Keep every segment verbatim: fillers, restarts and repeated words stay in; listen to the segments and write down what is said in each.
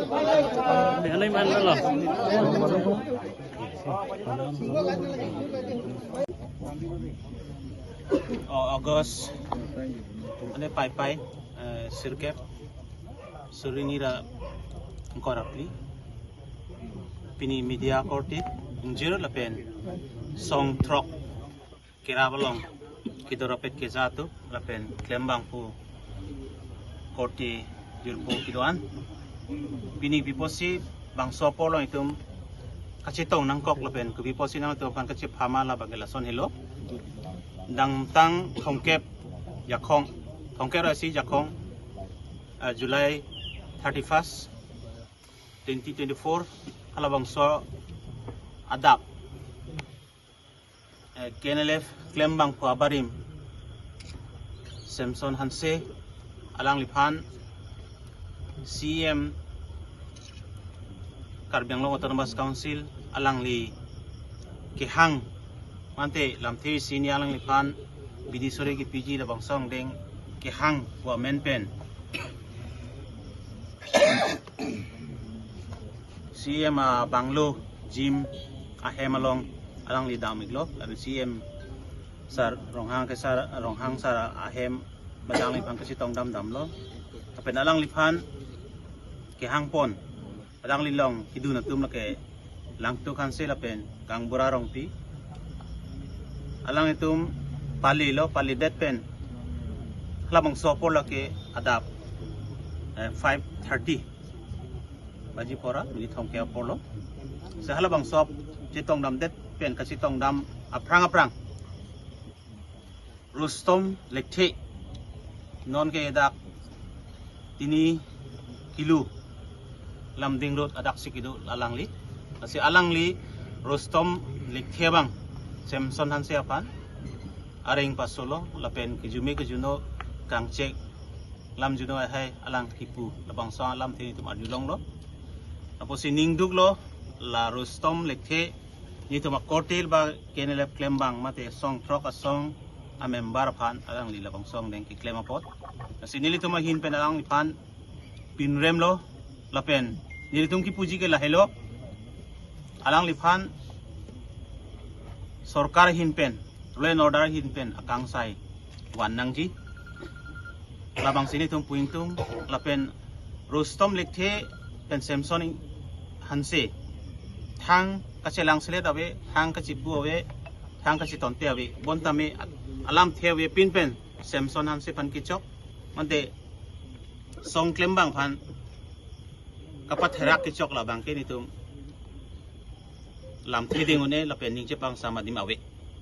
Ano yung ano lang? O, August, ano, Paipai, eh, sirkep, suri hini ra ingkoi ra phli. Pini media korte ingjir lapen song throk kerap along kedorapet keja atum lapen klembang pu korte jirpo kedo-an. Pini kopi apotsi bangso apor along itum kachetong nangkok lapen kopi apotsi nangtum aphan kachepha ma, labang ke lason helo. Dangtang thomkep Jakhong, thomkep ra isi Jakhong, ah, July thirty-first, twenty twenty-four, halabangso adap, eh, K N L F klembang pu abarim Samson Hanse alangliphan C E M Karbi Anglong Autonomous Council alangli kehang, mate lamthe isi hini alangliphan bidi sore kepiji labangso angdeng kehang pu amen pen C E M a bungalow, gym ahem along alangli dam-iklo, lapen C E M sir, Ronghang ke sir, Ronghang sir ahem abang alangliphan kachetong dam damlo. Lapen alangliphan kehang pon, alangli along kedun atum lake Langtuk Hanse lapen Kangbura Rongpi. Alanglitum palilo, palidet pen halabangso apor lake adap, eh, five thirty baji pora, minit thomkep apor lo. Si halabangso chetong damdet pen kachetong dam aphrang aphrang Rustom Lekthe, non ke dak Tini Kilu, Lumding Road adak si kedo alangli. Lasi alangli Rustom Lekthe abang Samson Hanse aphan areng pasolo lapen kejume kejuno kangchek lam juno ahai alang kipu labangso alamthe nelitum arjulonglo. Apotsi ningduklo, la Rustom Lekthe nelitum akorte ba K N L F klembang mate song throk asong amember aphan alangli labangso angdeng keklem apot. Lasi nelitum ahin pen alangliphan pinremlo lapen nelitum kipuji ke lahelo, alangliphan sorkar ahin pen, law and order ahin pen akangsai van nangji. Labangsi nelitum pu-ingtung lapen Rustom Lekthe pen Samson Hanse thang kachelang selet ave, thang kachepu ave, thang kachetonte ave. Bonta me alamthe avepin pen Samson Hanse aphan kechok, mate song klembang aphan kapatherak kechok labang ke nelitum lamthe ding un-e lapen ning chepangsam adim ave.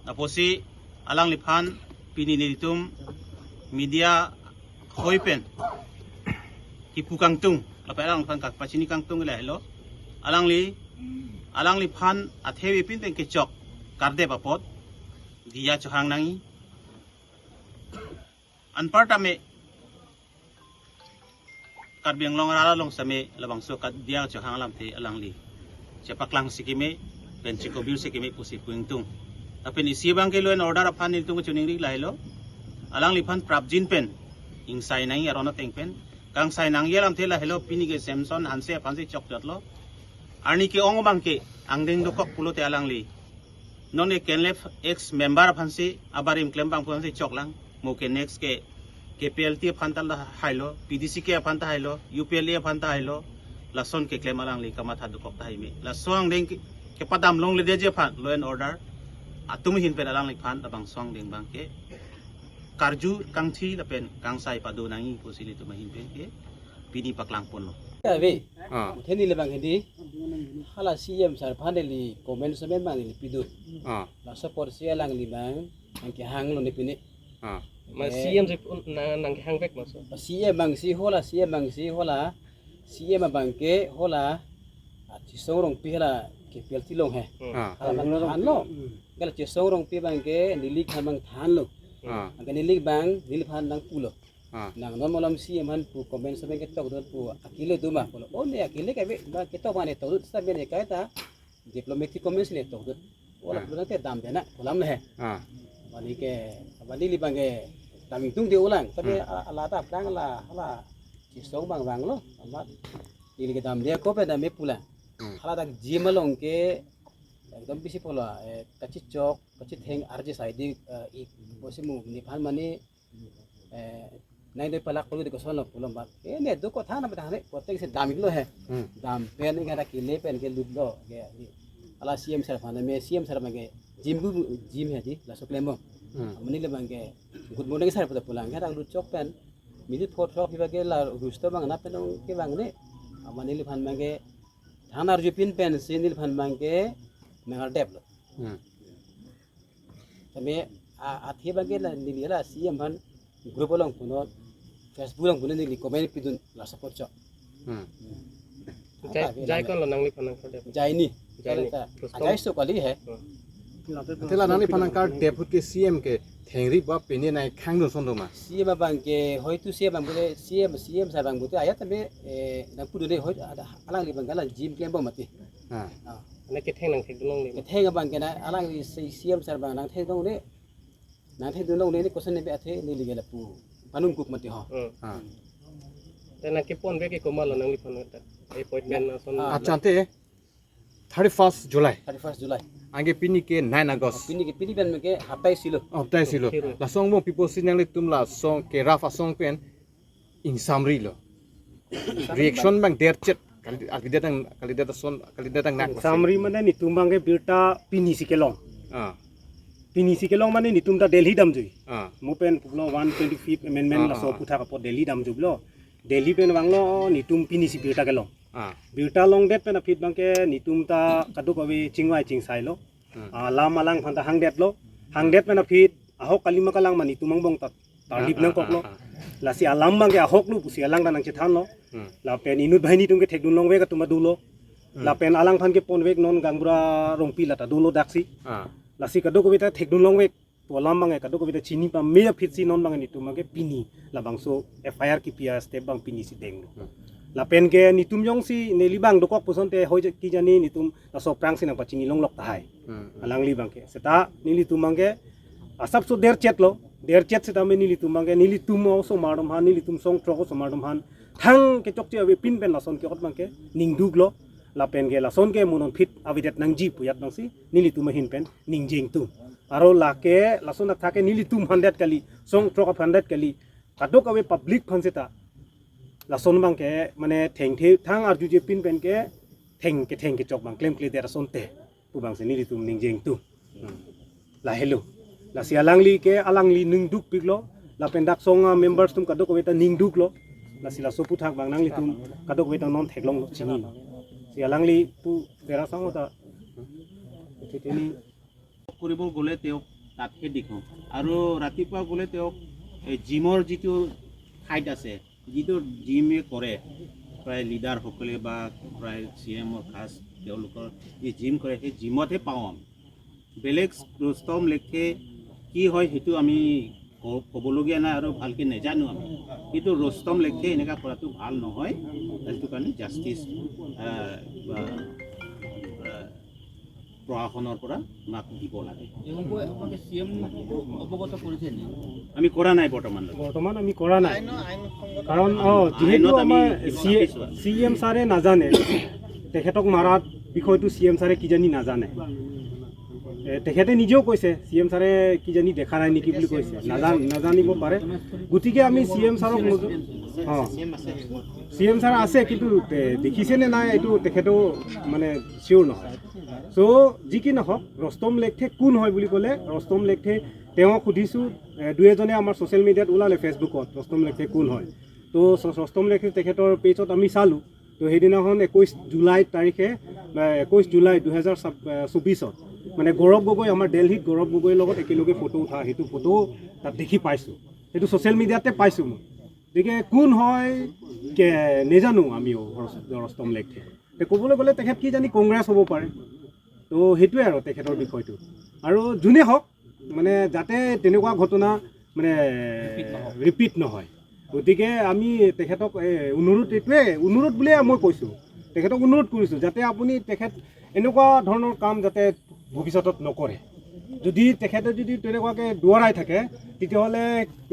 Apotsi alangliphan pini nelitum media hoi pen kipu kangtung lapen alangliphan kapachini kangtung lahelo. Alangli, alangliphan athe avepin pen kechok kardep apot diya chohang nangji. Anparta me Karbi Anglong arat along same labangso kadiya chohang alamthe alangli chepaklang si keme pen chekobir si keme pusi pu-ingtung. Lapen isi abang ke law and order aphan nelitum kachiningri lahelo. Alangliphan prapjin pen ingsai nangji aron ateng pen. Kangsai nangji alamthe lahelo, pini ke Samson Hanse aphan si chokchotlo. Arni ke-ong abang ke angdeng dokok pulote alangli non ke K N L F ex member aphan si abarim klembang aphan si choklang. Mo ke next ke K P L T aphan ta hailo, P D C K aphan ta hailo, U P L A aphan ta hailo, lason keklem alangli kamatha dokok tahai me. Laso angdeng ke, kepadam longledetji aphan law and order atum ahin pen alangliphan labangso angdeng abang ke karju kangthi lapen kangsai pado nangji pusi nelitum ahin pen ke pini paklang ponlo. Ave. Ah. Muthe neli abang hedi. Hala C E M sir aphan neli comment semen abang neli pidun. Ah. Laso apotsi alangli abang nangkehanglo ne pine. Ah. Ma Eh. C E M si un-, nang, nangkehang vek ma so. C E M abang si hola, C E M abang si hola. C E M abang ke hola. Ah, Chesong Rongpi hala K P L T along he. Hmm. Ah. Hala abang thanlo. Hala Chesong Rongpi abang ke neli khan abang thanlo. Ah. Abang ke neli abang, neliphan nangpulo. Ah. Nang non malom C E M aphan pu comment semen ketok dun pu akile do ma pulo. O ne akile ke ave, ba ketok ma ne tok dun, sa me ne kaita diplomatic comment si ne tok dun. Ola Ah. pulo te damde na, pu alam le he. Ah. Bani ke, bani neli abang ke dam-ingtung de ulang. Tapi Hmm. ala, ala ta aphrang ala, ala Chesong abang vanglo, amat Ili kedam dia ko pen dam me pulang. Hmm. Hala dak gym along ke ekdom bisi pulo, eh, kachechok, kachetheng arje sai di, eh, ik bosi mu nephan mane, eh, nai doi palak polo di koson lo pulo bak. Eh, ne do kotha na beta ne kote se dam iklo he. Hmm. Dam pen ke ada kile pen ke lutlo ke. Hala C M sir aphan me, C M sir abang ke gym gu gym he di laso klembom. Hmm. Mane le abang ke good morning sir pada pulang ke dak lutchok pen. Minute four thok hiba ke la rusto bang na pen ong ke bang ne. Ama neliphan bang ke than arjupin pensi neliphan bang ke nangar dep lo. Hmm. Tame a athe bang ke la neli la C M aphan group along punon, Facebook along punon neli comment pidun la support chok. Hmm. Jai, jai kon lo nangliphan nangkardep? Jai ni. Jai ni. Jai ni. Rustom. Ajai so kali he. Hmm. Athe la nangliphan nangkardep ahut ke C M ke thengri ba pene nai khangdun ason do ma? C M abang ke hoitu C M abang bule C M, C M sir abang bule ayat tame, eh, nangpudun de hoitu ada alangli abang ke la gym klembom mati. Ah. Ah. Ane ketheng nangthekdun longle. Ketheng abang ke na alangli si C M sir abang nangthekdun longle. Nangthekdun longle ne koson ne be athe neli ke lapu panung kuk mati ho. Hmm. Ah. Te nangkeponvek ke komat lo nangliphan ta appointment ason? Ah. Achante thirty-first July. Thirty-first July. Anke pini ke nine August. Pini ke pini pen ke haptai silo. Oh, haptai silo. Silo. Laso angbong pipo si nanglitum laso ke rough asong pen ingsamri lo. Reaction bang derchet. Kali, kalidet ang, kalidet ason, kalidet angnak. Ingsamri mane netum bang ke birta pini si kelong. Ah. Pini si kelong mane netum ta Delhi damjui. Ah. Mo pen pulo one twenty-fifth amendment. Ah, laso ah, ah. Puthak apot Delhi damjui lo. Delhi pen vanglo netum pini si birta kelong. Ah. Birta longdet pen aphi abang ke netum ta kadokave chingvai chingsai lo. Hmm. Alam alangphan ta hangdet lo. Hangdet pen aphi ahok kalima kalang mane netum angbong ta tarlip. Ah, ah, nangkok lo. Ah, ah. Lasi alam bang ke ahok lo pusi alang ta nangchethan lo. Hmm. Lapen inut banghini atum ke thekdun longvek atum ta dolo. Hmm. Lapen alangphan keponvek non gaonbura Rongpi la ta dolo daksi. Ah. Lasi kadokave ta thekdun longvek. Pu alam bang ke kadokave ta chini pame aphi si non bang netum bang ke pini labangso F I R kipi astep bang pini si denglo. Hmm. Lapen ke netum jongsi neli bang dokok puson te hoi je-, kijani netum laso aphrang si nangpachini longlok tahai. Hmm, hmm. Alangli bang ke. Seta nelitum bang ke asapso derchet lo. Derchet seta me nelitum bang ke, nelitum osomar atum aphan, nelitum song throk osomar atum aphan thang kechokche avepin pen lason ke-ot bang ke ningduk lo. Lapen ke lason ke mo non aphi avedet nangji pu ajat bang si nelitum ahin pen ningje ingtung. Aro lake lason athak ke nelitum aphan det kali, song throk aphan det kali, kadokave public aphan seta lason bang ke mane thengthe thang arjujepin pen ke theng ketheng kechok bang klemkledet asonte pu bang si nelitum ningje ingtung. Hmm. Lahelo. Lasi alangli ke alangli ningdukpik lo. Lapen dak song a members atum kadokave ta ningduk lo. Lasi laso aputhak bang nanglitum kadokave ta non theklong lo, chini lo. Si alangli pu dera sang ta. Ithitini. কৰিব গ'লে তেওঁক তাতহে দেখোঁ। আৰু ৰাতিপুৱা গ'লে তেওঁক এই জিমৰ যিটো ঠাইত আছে, যিটো জিমে কৰে, প্ৰায় লিডাৰসকলে বা প্ৰায় চি এমৰ খাছ তেওঁলোকৰ যি জিম কৰে, সেই জিমতহে পাওঁ আমি। বেলেগ ৰুস্তম লেখে কি হয় সেইটো আমি ক-, ক'বলগীয়া নাই আৰু ভালকে নেজানো আমি। কিন্তু ৰুস্তম লেখে এনেকুৱা কৰাটো ভাল নহয়, সেইটো কাৰণে জাষ্টিচ, আহ, বা, আহ, প্ৰশাসনৰ পৰা আমাক দিব লাগে। তেওঁলোকে আপোনালোকে চি এম অৱগত কৰিছে নেকি? আমি কৰা নাই বৰ্তমানলৈকে। বৰ্তমান আমি কৰা নাই। কাৰণ, অ, যিহেতু আইনত আমি আমাৰ কিবা চি-, ৰাখিছোঁ আৰু। চি এম ছাৰে নাজানে, তেখেতক মাৰাৰ বিষয়টো চি এম ছাৰে কিজানি নাজানে। এ, তেখেতে নিজেও কৈছে, চি এম ছাৰে কিজানি দেখা নাই নেকি বুলি কৈছে। নাজান-, নাজানিব পাৰে। গতিকে আমি চি এম ছাৰক নজ-, অ, চি এম ছাৰ আছে, কিন্তু তে-, দেখিছে নে নাই এইটো তেখেতেও মানে চিয়ৰ নহয়। চ' যি কি নহওক, ৰুস্তম লেখে কোন হয় বুলি ক'লে, ৰুস্তম লেখে তেওঁক সুধিছোঁ, এ, দুই এজনে আমাৰ ছ'চিয়েল মিডিয়াত ওলালে, ফেচবুকত ৰুস্তম লেখে কোন হয়। তো ছ-, ৰুস্তম লেখে তেখেতৰ পেজত আমি চালোঁ। তো সেইদিনাখন একৈছ জুলাই তাৰিখে, বা একৈছ জুলাই দুহেজাৰ চৌবিছত মানে গৌৰৱ গগৈ, আমাৰ দেলহিত গৌৰৱ গগৈৰ লগত একেলগে ফটো উঠা, সেইটো ফটো তাত দেখি পাইছোঁ। সেইটো ছ'চিয়েল মিডিয়াতে পাইছোঁ মই। গতিকে কোন হয় কে নেজানো আমিও ৰুস্তম লেখে। তে ক'বলৈ গ'লে তেখেত কিজানি কংগ্ৰেছ হ'ব পাৰে। তো সেইটোৱে আৰু তেখেতৰ বিষয়টো। আৰু যোনে হওক, মানে যাতে তেনেকুৱা ঘটনা মানে ৰিপিট নহয়। ৰিপিট নহয়। গতিকে আমি তেখেতক, এ, অনুৰোধ, এইটোৱে অনুৰোধ বুলিয়ে মই কৈছোঁ, তেখেতক অনুৰোধ কৰিছোঁ যাতে আপুনি তেখেত এনেকুৱা ধৰণৰ কাম যাতে ভৱিষ্যতত নকৰে। যদি তেখেতে যদি তেনেকুৱাকৈ দোৱাৰাই থাকে, তেতিয়াহ'লে,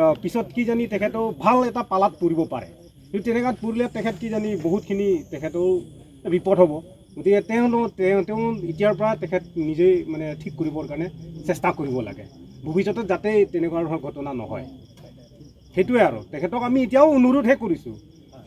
আহ, পিছত কিজানি তেখেতো ভাল এটা পালাত পৰিব পাৰে। কিন্তু তেনেকুৱাত পৰিলে তেখেত কি জানি বহুতখিনি তেখেতৰ বিপদ হ'ব। গতিকে তেওঁ তেওঁ তেওঁ এতিয়াৰ পৰা তেখেত নিজেই মানে ঠিক কৰিবৰ কাৰণে চেষ্টা কৰিব লাগে। ভৱিষ্যতত যাতে তেনেকুৱা ধৰণৰ ঘটনা নহয়, সেইটোৱে আৰু। তেখেতক আমি এতিয়াও অনুৰোধহে কৰিছোঁ,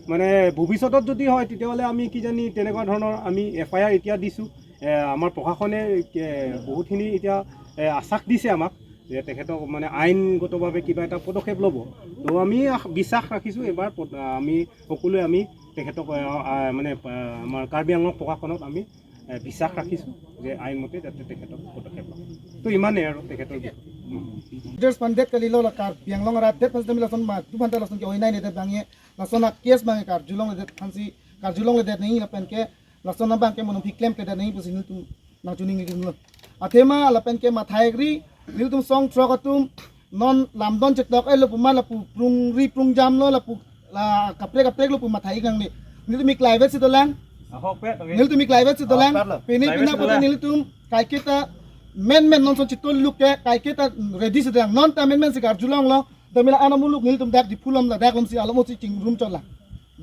মানে ভৱিষ্যতত যদি হয় তেতিয়াহ'লে আমি কি জানি তেনেকুৱা ধৰণৰ আমি এফ আই আৰ এতিয়া দিছোঁ। এ, আমাৰ প্ৰশাসনে, এ, বহুতখিনি এতিয়া, এ, আশ্বাস দিছে আমাক যে তেখেতক মানে আইনগতভাৱে কিবা এটা পদক্ষেপ ল'ব। তো আমি আশ- বিশ্বাস ৰাখিছোঁ এইবাৰ পদ- আমি সকলোৱে আমি তেখেতক, এ, আ, মানে, আ, আমাৰ কাৰ্বি আংলং প্ৰশাসনক আমি, এ, বিশ্বাস ৰাখিছোঁ যে আইনমতে যাতে তেখেতক পদক্ষেপ লয়। তো ইমানেই আৰু তেখেতৰ বিষয়ে। উম। Leaders pandet kalilo la Karbi Anglong arat det pansi tame lason ma du phanta lason ke oinai nedet bangke lason a case bangke karjulongledet aphansi karjulongledet nangji lapen ke lason abangke monom hiklem kledet nangji pusi nelitum nangchoningri dunlo. Athema lapen ke mathai-ikri nelitum song throk atum non lamdon chetok-etlo puma lapu prungri prungjamlo lapu la kaprek kaprek lo pu mathai-ik nangne. Nelitum iklai vetsi dolang. Ahokpet, okay. Nelitum iklai vetsi dolang. Ahokpet lo. Pini iklai pina vetsi pute dolang. Nelitum kaiketa menmen non son chitol luk ke kaiketa ready si dolang. Non ta menmen si karjulonglo. Tame la ana muluk nelitum dak Diphu alom ladak alomsi alomsi chingrum chotlang.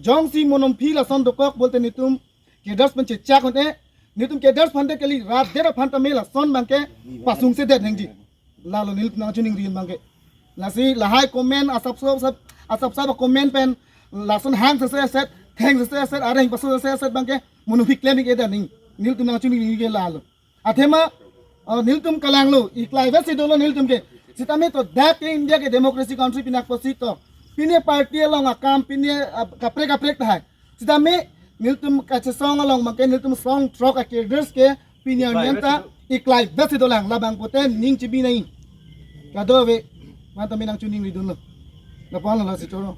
Jongsi monom aphi lason dokok pulote nelitum cadres pen chechak un-e, nelitum cadres aphan det kali, rat det aphan tame lason bangke pasungsedet nangji. Lalo nelitum nangchoningri bangke. Lasi lahai comment asap sap asap sap comment pen lason hang sese aset, theng sese aset, areng paso sese aset bangke monom aphi klem-ik-edet nangji. Nelitum nangchoningri ke lalo. Athema, uh, nelitum kalanglo, iklai vetsi dolo nelitum ke. Sitame to dak ke India ke democracy country pinak apotsi to. Pine party along akam pine, uh, kaprek kaprek tahai. Sitame nelitum kachesong along bangke nelitum song throk a cadres ke pine iklai union ta vetsi do. Iklai vetsi dolang labang pute ning chibi nangji. Kadokave, manta me nangchoningri dunlo. Lapu-an lasi choro.